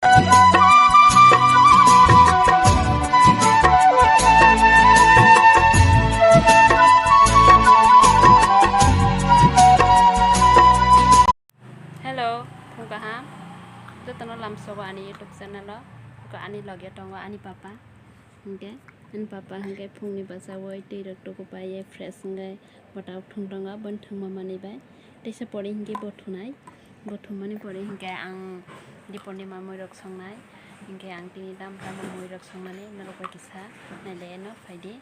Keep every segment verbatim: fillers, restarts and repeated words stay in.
Hello, phung kaham. Jotono lamsogo ani YouTube channel o. Ani loge tongo ani papa. Hingke ani papa hingke phungni bwsao twi rok tuku pai ye fresh hingke bota thung tongo, boni thwngma manwi bai. Teisa pore hingke bo thunai, bo thumani pore hingke ang Dipornima mui rok songnai, hingke ang tini tam tam mui rok songnani norok bai kisa nailai no phaidi,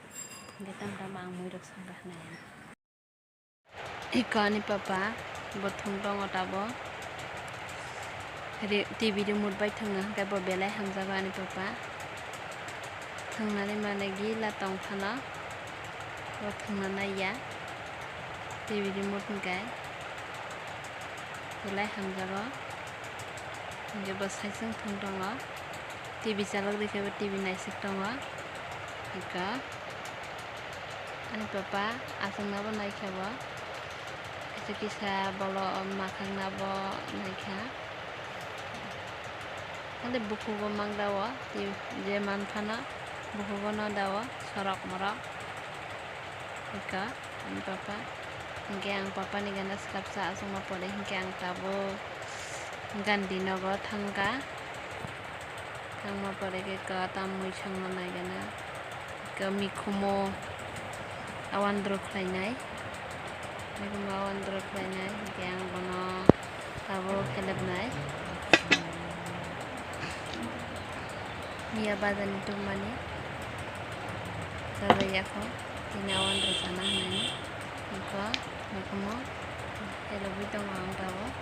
hingke tam tam ang mui rok songkha hinai. Iko ani papa bo thwng tongo tabuk. Re-, T V remote bai thwngna hwnkhe bo belai hamjago ani papa. Thwngnani mane gila tong phano bo thwngna naiya T V remote hwnkhe belai hamjago. Hwnkhe bo saichung thwng tongo. T V chalok rikhe bo T V naisik tongo. Iko. Ani papa achuknabo naikha bo, kisa kisa bolo makhangna bo naikha. Hali bukubo mangda o, je manphano bukubo no da o, sorok morok. Ika ani papa, hinkhe ang papani gana swkapsa achukma pore hinkhe ang tabuk Gandhinagar thangkha. Thangma pore khe kwtal mui songma naigana. Khe mikhumo awandro khlainai. Mikhumo awandro khlainai. Hinkhe ang bono tabuk khelebnai. Miya bazar ni tubumani. Chabai yakho. Tini awandro chana hinani. Mikhumo. Khelebwi tongo ang tabuk.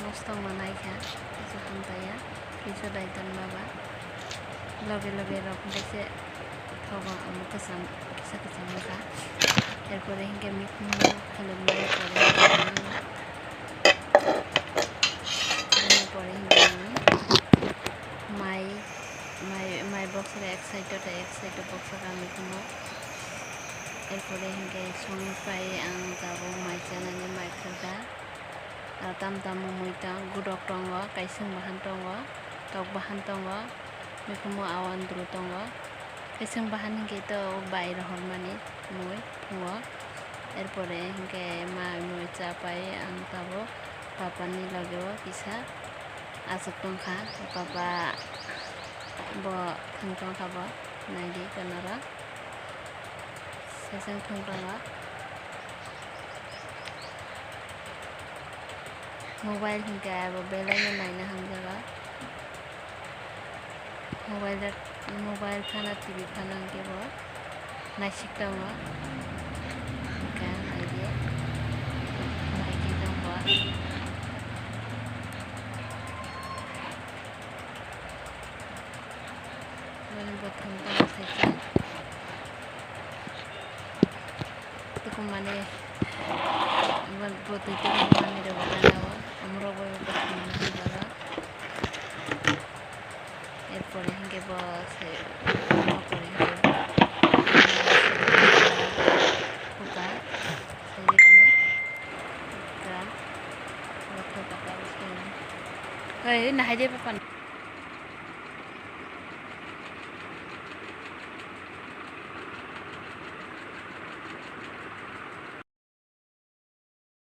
Mostong ma naikha, kisa hamtaya, kisa daitan baba. Loge loge rok bese thogo, omo kwcham, kisa kwcham wngkha. Erpore hinkhe mikhumu khulumnai pore hinkhe ang, pore hinkhe ang mai, mai, mai box rok ek side o tei ek side o box o kha mikhumu. Erpore hinkhe songwi pai ang tabuk mai chanani mai khulkha. Aro tam tamo mui tang, gudok tongo, kaising bahan tongo, tok bahan tongo, mikhumu awandru tongo. Kaising bahan hinkhe to bai rohormani mui phungo. Erpore hinkhe ma mui cha pai ang tabuk papani logeo kisa achuk tongkha. Papa bo thwng tongkha bo, naidi konorok. Seseng thwng tongo. Mobile hinkhe abo belai no naina hamjago. Mobile, mobile phano T V phano hinkhe bo naisik tongo. Hinkhe naidi, naidi tongbo. Bini bwthang tamo saikhe tukumani bwtwi tukumani rwgwi tangwi amorok bai bwthang tongjago. Erpore hinkhe bo se, erpore hinkhe bo khuka, khuka, khuka, khuka. Oi, nahai de bapani.